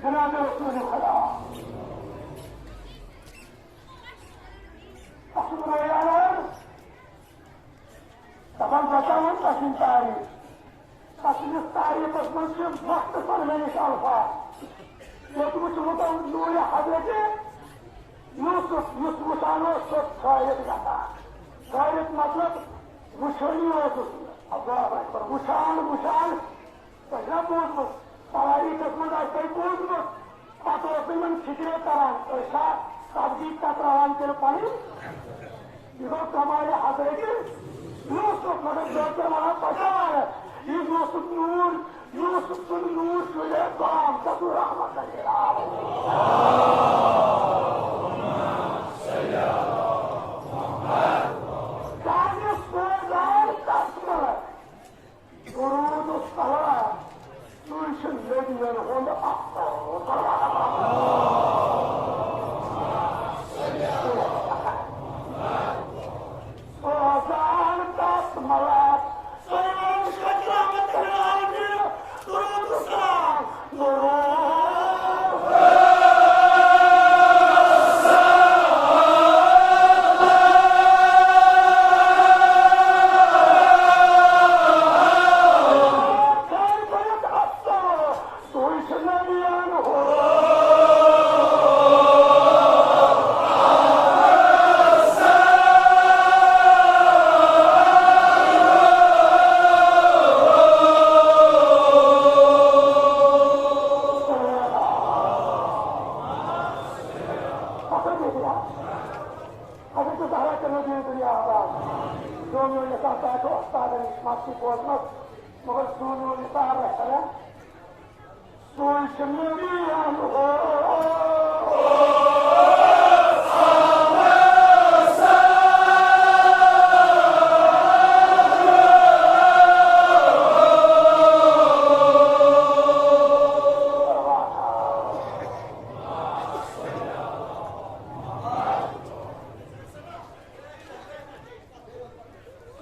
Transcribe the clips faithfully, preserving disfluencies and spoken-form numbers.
جناب رسول خدا۔ اَسُن رویان حظ۔ دَپان بَچاوُن تَسٕنٛز تعریٖف۔ تَسٕنٛدِس تعریٖفَس منٛز چھِ مۄختصر مےٚ نِش الفاظ۔ ییٚتہِ وٕچھمُت نوٗرِ حضرت یوٗسف، یُس وٕچھان اوس، سُہ اوس ٹھٲہرِتھ گژھان۔ ٹھٲہرِتھ مطلب وٕچھٲنی اوسُس۔ اللہ اکبر۔ وٕچھان، وٕچھان تۄہہِ چھا بوٗزمُت؟ توٲریٖخس منٛز آسہِ تۄہہِ بوٗزمُت، پتہٕ اوس نہٕ یِمن فِکرے تران، أسۍ چھا سبزی کتراوان کِنہٕ پنٕنۍ؟ یہِ گوٚو کمالِ حضرت یوٗسف، مگر بہٕ اوسُس ونان، پتہٕ آو یہِ یوٗسف نوٗر، یوٗسف سُنٛد نوٗر چھُ یہِ غلام، سُہ چھُ رحمت للعالمین۔ چانہِ سوزان تس منٛز درود و سلام، سُے چھُ نبیَن ہُنٛد اختر۔ سوزان تس ملات، سُے چھُ رحمت للعالمین۔ درود و سلام، درود۔ حضرت زہرا تہِ نہٕ دِیِو دُنیا آباد۔ دوٚیمہِ یۄس اَتھ پٮ۪ٹھ چھُ اُستادَن نِش مَستی بوزمٕژ، مگر دوٚیمہِ یۄس اَتھ رَچھِ ہا، سُے چھُ نبی انہو۔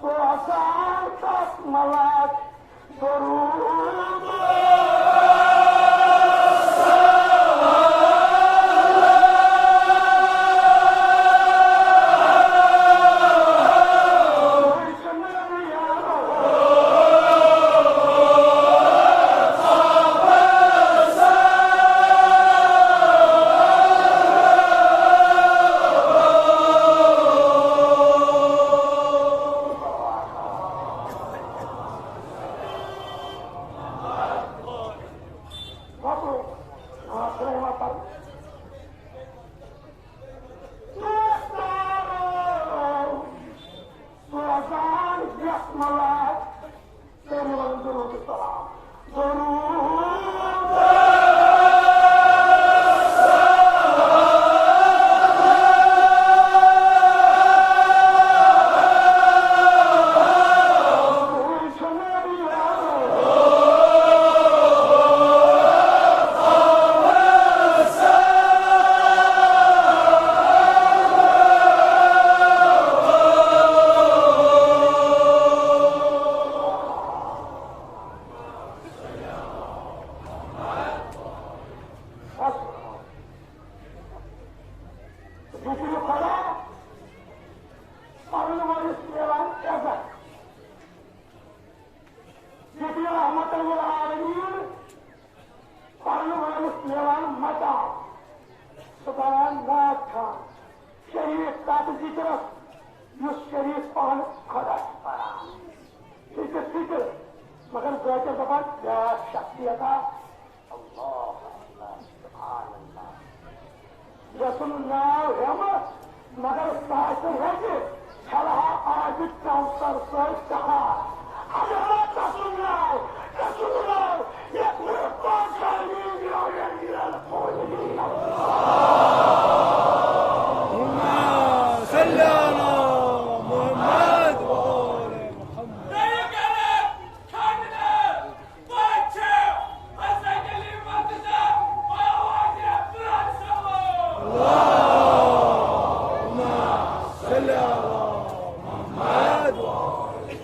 سوزان تس ملات درود۔ سوزان یتھ ملات سٲری ونان درود السلام۔ درود۔ ذکر خدا پرن وٲلِس میلان عزت۔ ذکر رحمت للعالمین پرن وٲلِس میلان مقام۔ سُہ بنان نعت خان۔ شریٖف تتھ ذکرس یُس شریٖف پانہٕ خدا چھُ پران۔ فکر فکر، مگر ذٲکر دپان بیٛاکھ شخصیت اکھ۔ اللہ اکبر، سبحان اللہ۔ یسُن ناو ہٮ۪مہٕ، مگر سُہ آسہِ نہٕ ہیٚکہِ، چھلہٕ ہا آبِ کوثر سۭتۍ چہار۔ اگر نہٕ تسُن ناو، تسُن ناو، یتھ منٛز پانٛژھ سال میٛٲنۍ گرٛاوِ گرٛاوِ گرٛاوِ۔ صلی علی محمد و آل محمد۔ اللهم صل على محمد وآل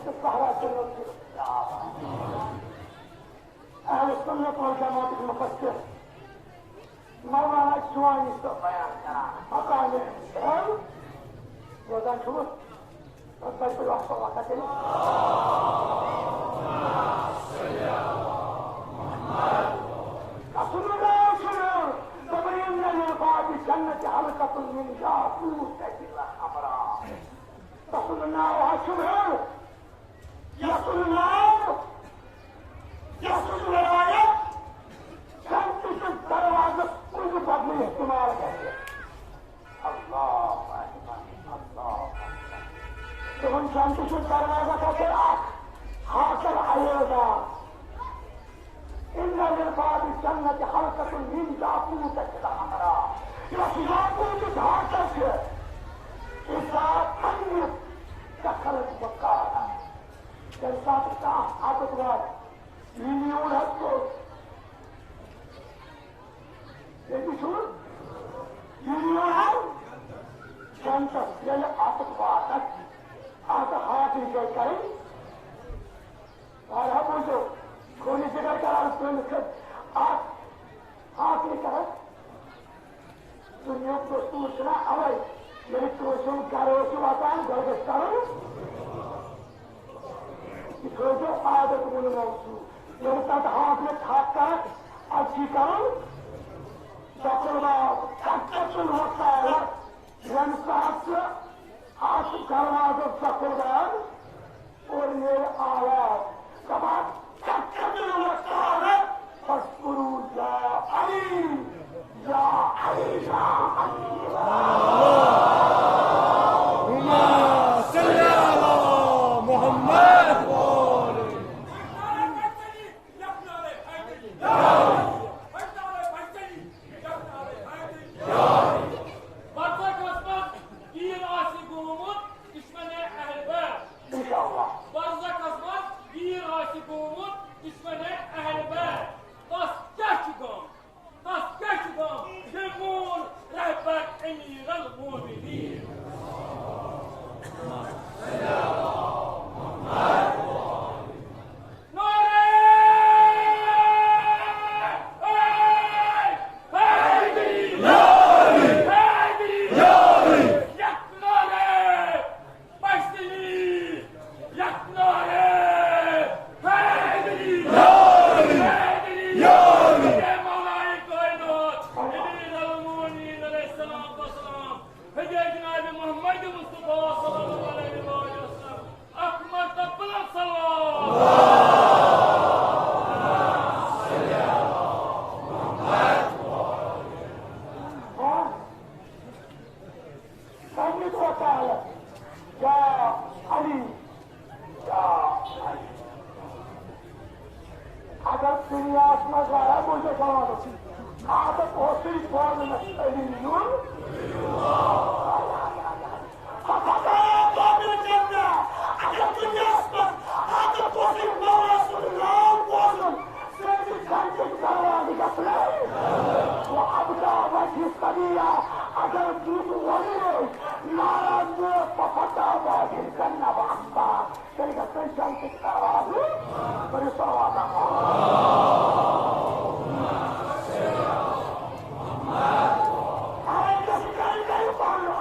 صحرا جنت کی۔ اہل سنت والجماعت کے مفسر مولانا جوانی صاحب بیان کران مقام انسان۔ بوزان چھُو؟ بس بس بس وقت وقت۔ رسول اللہ صلی اللہ علیہ وسلم، دپان، "ان للباب جنت حلقۃ من یاقوتۃ الحمراء۔" رسول اللہ صلی اللہ علیہ وسلم، یَتھ سُنٛد ناو، یَتھ سُنٛد ولایت، جنتہٕ کِس دروازس کُنہِ بدلہٕ استعمال گژھِ۔ اللہ اکبر، اللہ اکبر۔ تِمن جنتہٕ سُنٛد دروازٕ گژھِ اکھ ہاکر عیوضا۔ ان للباب جنت حلقۃ من یاقوتۃ الحمراء۔ یۄس یاقوتٕچ ہاکر چھِ، اذا تمیت دخلت مکانہ۔ تَمہِ ساتہٕ کانٛہہ عادت واتہِ، یہِ نیوٗر حظ کوٚت؟ ییٚتہِ چھُ، یہِ نیوٗر حظ جنتس۔ ییٚلہِ عادت واتَکھ، اَتھ ہاکٕچ گٔے کَرٕنۍ۔ واریاہ بوٗزِو، خوٗنہِ جگر کران کٲنٛسہِ خٲطرٕ۔ اَتھ ہاکٕچ کران۔ دُنیاہُک دستوٗر چھُنہ اَوَے، ییٚلہِ کٲنٛسہِ ہُنٛد گرٕ اوس یہِ واتان، گۄڈٕ گژھِ کَرُن، یہِ تھٲیزیو عادت ووٚنمُت چھُ۔ ییٚلہِ تَتھ ہاکھ مےٚ تھَکھ کَرَکھ، اَدٕ چھُے کَرُن شۄکُر باو، تَتھ پٮ۪ٹھ چھُنہٕ وۄتھان۔ ییٚمہِ ساتہٕ ژٕ اَتھ دروازَس شۄکُر باو، اور نیرِ آواز، دَپان، "تَتھ کَتہِ وَتارٕ؟ فَاذْكُرُوا یا علی، یا علی، یا علی۔" اللهم صل على محمد۔ برزخس منٛز گیٖر آسہِ گوٚمُت دُشمنِ اہل بیت۔ انشاءاللہ۔ برزخس منٛز گیٖر آسہِ گوٚمُت دُشمنِ اہل بیت۔ تس کیٛاہ چھُ غم؟ تس کیٛاہ چھُ غم؟ ییٚلہِ مون رہبر امیر المومنین۔ نعرہ حیدری! حیدری! یک نعرہ پشتنی! یک نعرہ حیدری! حیدری! اے مولائے کائنات، امیر المومنین علیہ الصلوۃ والسلام، حضرت جناب محمد مصطفیٰ صلی اللہ علیہ وآلہ وسلم، اکھ مرتبہ بلند صلوات۔ سمجھ وسائل، یا علی، یا علی۔ اگر دنیاہس منٛز واریاہ بوٗزِو سوال، عادت اوسُے بولنس علی یُن۔ ففتح باب الجنہ۔ اگر دنیاہس منٛز عادت اوسُے مولا سُنٛد ناو بوزُن، سٲنِس جنتٕکۍ دروازٕ گژھنَے۔ وَأَبْدَىٰ وَجْهِ السَّرِيَّ، اگر تیُتھ وَنو أسۍ، نعرہ دِیو، فَفَتَحَ بَابَ الْجَنَّةِ وَأَبَىٰ، تیٚلہِ گژھن جنتٕکۍ دروازٕ۔ کٔرِو صلوات۔ اَوَے گژھِ کَرٕنۍ، کَرٕنۍ پَنُن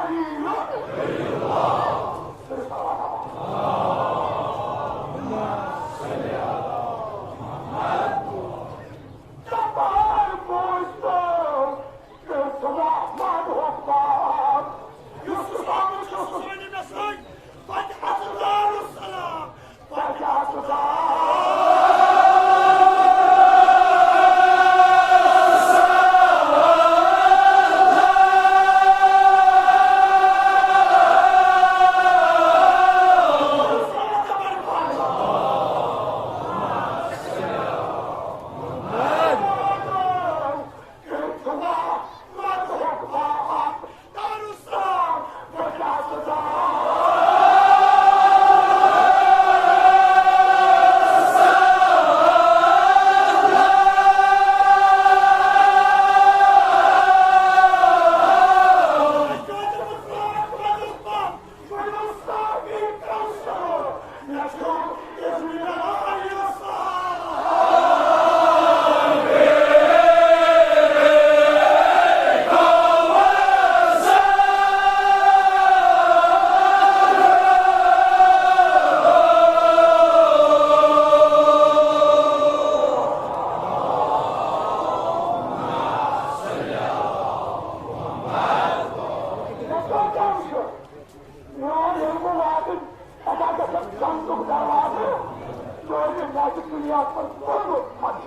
دنیا پر ظلم مت۔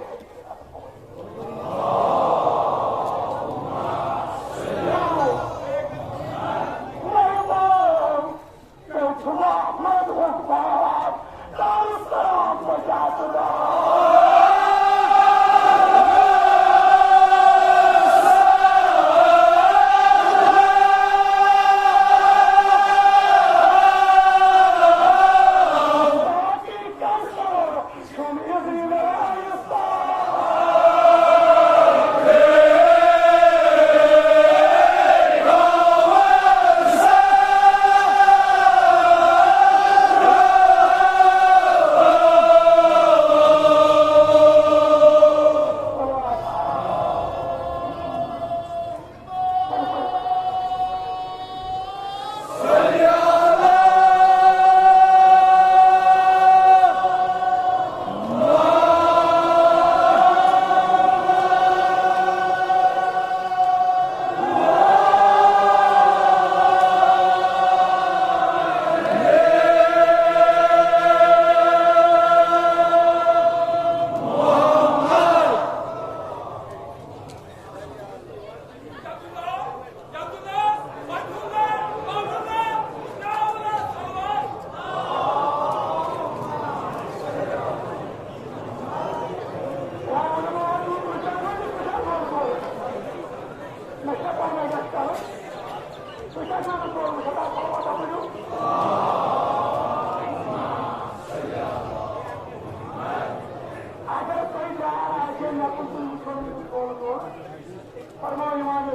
فرماو امام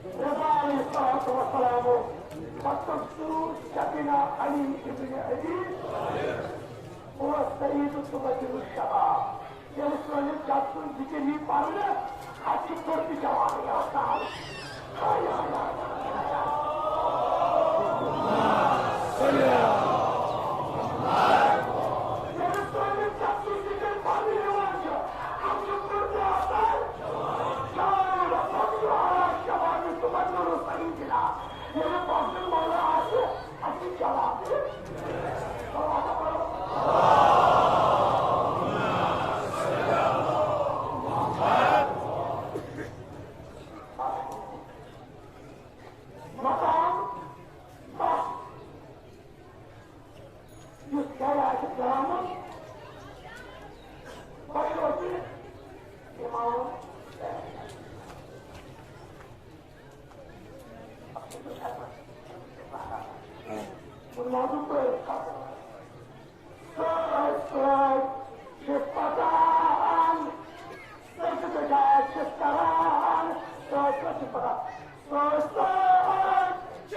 رضا علیہ الصلوۃ والسلام، پتہٕ شروع شبینا علی ابن ابی، اوس سعید تبدل الشباب۔ ییٚلہِ سٲنِس جد سُنٛد ذِکِر یی پرنہٕ، اَتہِ چھُ پوٚرمُت جوانٕے آسان۔ ہاے، ہاے، ہاے، ہاے، ہاے۔ ییٚلہِ سٲنِس جد سُنٛد ذِکِر پرنہٕ یِوان چھُ، اَتہِ چھُ پوٚرمُت آسان۔ شاعر وفد علی شباب تبدل سعیدنا۔ ییٚلہِ فضل مولا آسہِ، اَتہِ چھُ جواب۔ مقام بس، یُس گرِ آسہِ درٛامُت، پتہٕ اوس یہِ امام۔ بُنیادُک پٲٹھۍ سۭتۍ سۭتۍ چھِ پکان، سجدٕ جاے چھِ کران، سۭتۍ سۭتۍ چھِ پکان، سۭتۍ سۭتۍ چھِ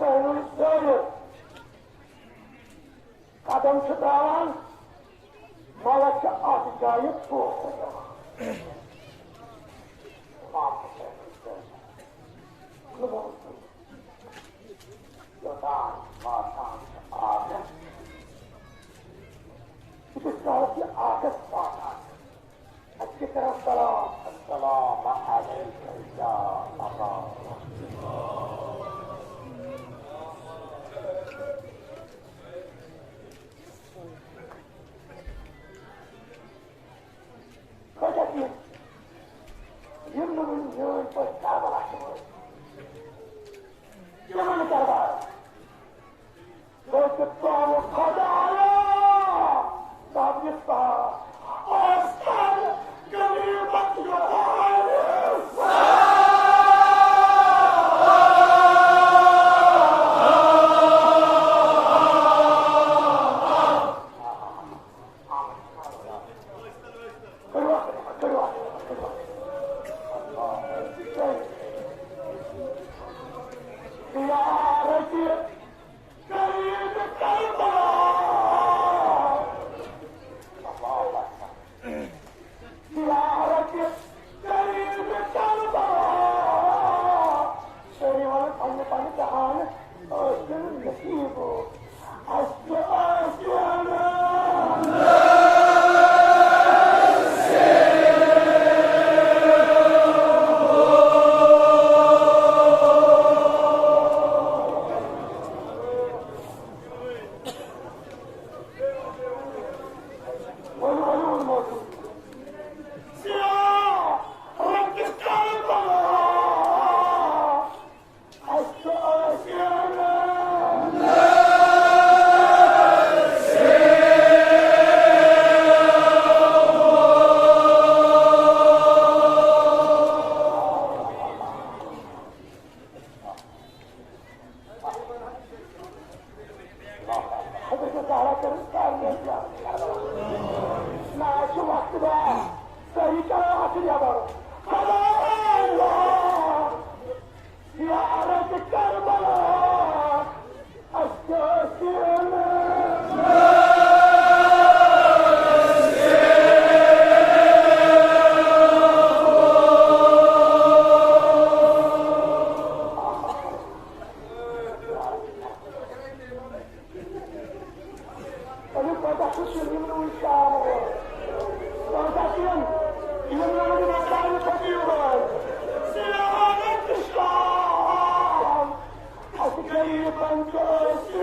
دٲرِتھ قدم چھُ تراوان، ملک چھُ اتھ جایہِ ژوٚپ دِوان۔ یوٚتام واتان چھُ آب، ییٖتِس کالس یہِ آبس واتان چھُ، اَتہِ چھِ کران سلام، السلام علیکم یا ابا۔ کۭتیٛاہ تِم، یِم نہٕ وُنہِ میٛٲنۍ پٲٹھۍ کربلا چھِ وٲتۍ، تِمن کربلا۔ بلکہ تم خدایا، تم یہ سارا آستان غنیمت یوہان۔ زیارت کربلا۔ زیارت کربلا۔ سٲری وَنان پننہِ پننہِ جہان ٲسِن نصیٖب۔ اَسہِ ٲسِن۔ حضرت زہرا کٔرٕن سارنٕے احتیاط۔ نہ، اَسہِ چھُ وقتہٕ دعا۔ صحیح کرو اَتھ نٮ۪بر۔ خدایا، زیارت کربلا۔ اَسہِ ٲسِن۔ اَمیُک پتہ چھُ سُہ یِم نہٕ وٕنہِ شام ووت۔ پتہ چھُ یِم، یِم نہٕ وٕنہِ مکانہٕ پھٔٹِو وٲلۍ۔ سلامت شام۔ اَسہِ غریٖبن چھُ ٲسِتھ۔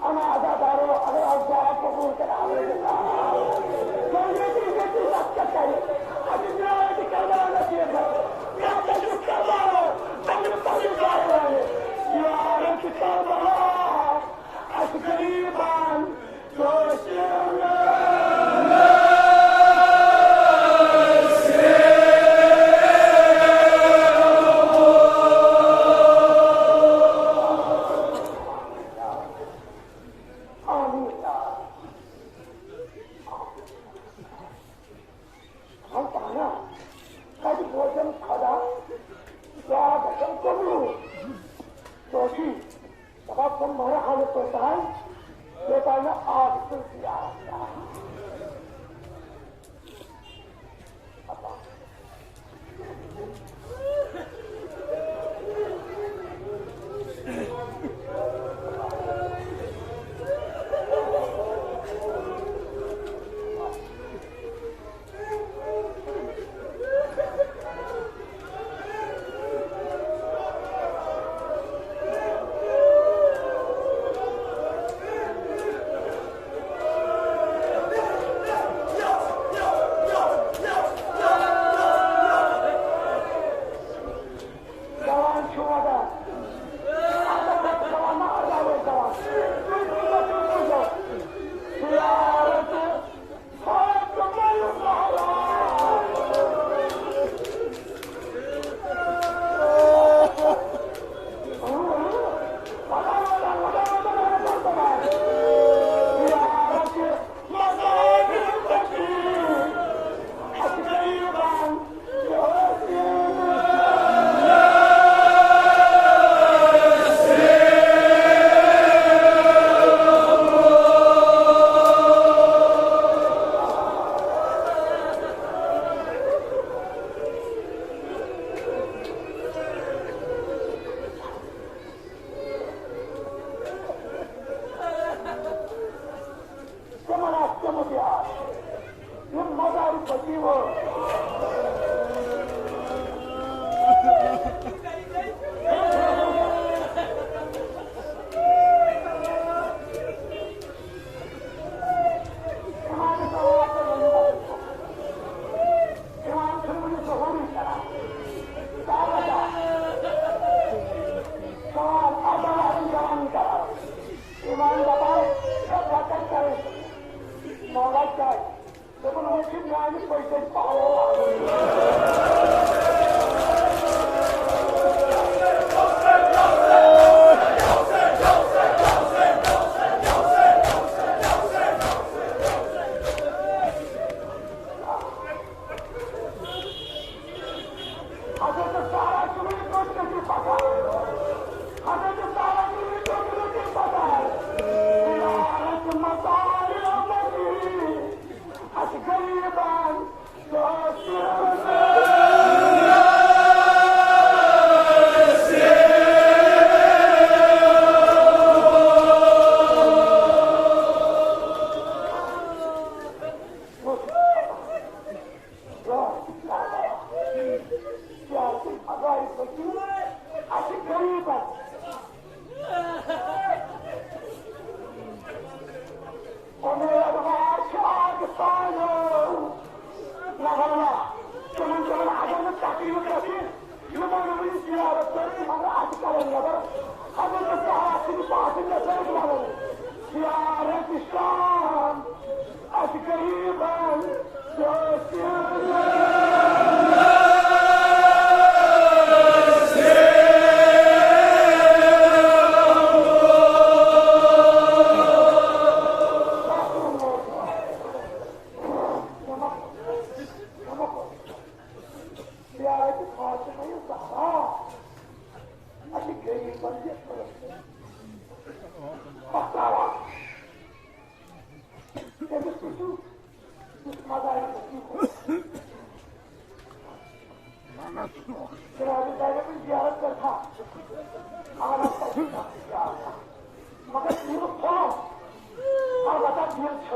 اما عزادارو، اگر آپ دعا قبول کرے، آپ نے کہا، تو یہ چیز، یہ چیز آپ کیا کرے؟ اب اس میں آئے کہ کربلا نصیب ہے۔ کیا کہتے ہیں کربلا؟ تم نے پہلی بار آئے۔ یا رب کربلا، اس غریبان، جو اسے آمین۔ ہم پانا، کتہِ بوزن خدا، دعا گژھن قبول۔ سوچی، دپان، تم مرحلہٕ توٚتام، یوٚتام نہٕ آز تہٕ زیارت کران۔ ایمان دپان، ہے، ژےٚ کتہِ کرے؟ مولا کیٛازِ؟ دوٚپُن، وۄنۍ چھِ میانہِ پٔتۍ کِنۍ پلو لاگٕنۍ۔ حضرت سارا چھِ وٕنہِ کٔٹۍ کٔٹۍ پکان۔ حضرت سارا چھِ وٕنہِ کٔٹۍ کٔٹۍ پکان۔ زیارت مزار مدیٖنہ اَسہِ غریٖبن۔ اُمید وار چھِ آز سانیو۔ نہ واللہ، تِمن، تِمن اگر نہٕ تکلیف گژھِ، یِمو نہٕ وٕنہِ زیارت کٔر، مگر اَتہِ کَرن نٮ۪بر۔ حضرت طلحہ سٕنٛدِ پاسہٕ مےٚ سۭتۍ وَنُن، زیارت شام اَسہِ غریٖبن۔ زیارت فاطمہ زہرا، اَسہِ غریٖبن دِ۔ پَتہٕ ترٛاوان۔ تٔمِس وٕچھِو، یُس مزارِ نبی گوٚو۔ جناب زینبٕنۍ زیارت کٔر تھا۔ اہن حظ، تۄہہِ چھُو کَتھ زیارت۔ مگر دِل کھُلو۔ البتہ دِل چھُ۔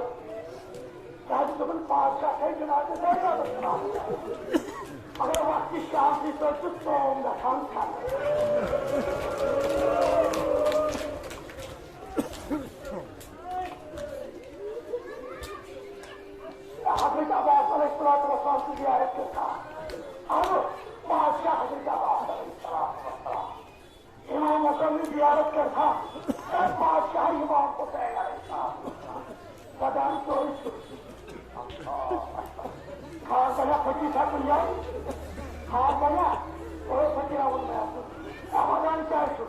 کیٛازِ دوٚپُن، بادشاہ چھے جناب زینبَس ترٛاوُن۔ مگر وقتِ شام سۭتۍ چھُ ژوم گژھان ژھٮ۪نہٕ۔ حضرت عباس علیہ الصلوۃ والسلام کی زیارت کرتا۔ اب بادشاہ حضرت عباس علیہ الصلوۃ والسلام امام مصلّی زیارت کرتا۔ اب بادشاہ امام حسین علیہ السلام۔ ودان کوئی۔ خان بنا فقیر صاحب بن جائے۔ خان بنا۔ اور فقیر اول میں۔ ودان کیا ہے؟